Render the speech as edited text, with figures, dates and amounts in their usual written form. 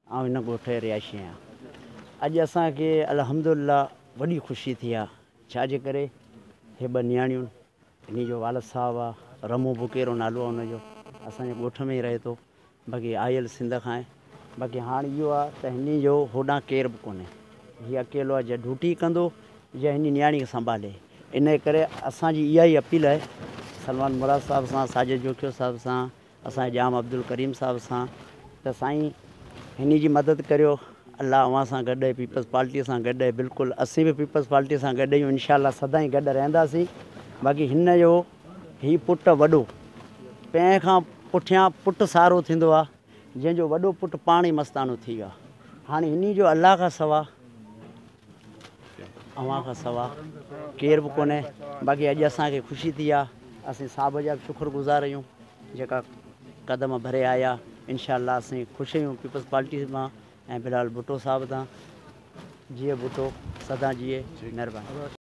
آئون هن ڳوٺ جو رهائشي آهيان. اڄ اسان کي الحمدلله وڏي خوشي ٿي آ ڇا جي ڪري هي ٻه نياڻيون هني جو والد صاحب آ رمو بڪيرو نالو آ ان جو اسان جي ڳوٺ ۾ ئي رهي ٿو باقي آيل سنڌ کان آهي باقي هاڻ اهو آ ته هني جو هوڏانهن ڪير به ڪونهي هي اڪيلو آ جي ڊيوٽي ڪندو يا هني نياڻي کي سنڀالي ان ڪري اسان جي اها ئي اپيل آهي سلمان مراد صاحب سان ساجد جوکيو صاحب سان اسان جي ڄام عبدالڪريم صاحب سان ته سائين هني جي مدد ڪريو الله اوهان سان گڏ آهي پيپلز پارٽي سان گڏ آهي بلڪل اسين به پيپلز پارٽي سان گڏ آهيون انشاء الله سدائين گڏ رهنداسين باقي هن جو هي پٽ وڏو پنهن کان پٺيان پٽ سارو ٿيندو آهي جنهن جو وڏو پٽ پاڻ ئي مستانو ٿي ويو آهي هاڻي هني جو الله کان سوا اوهان کان سوا ڪير به ڪونهي باقي اڄ اسان کي خوشي ٿي آ اسين صاحب جا به شڪر گذار آهيون جيڪا قدم ڀري آيا انشاء الله اسين خوش آهيون پيپلز پارٽي مان ۽ بلاول ڀٽو صاحب تان جيئي ڀٽو سدا جيئي مهرباني.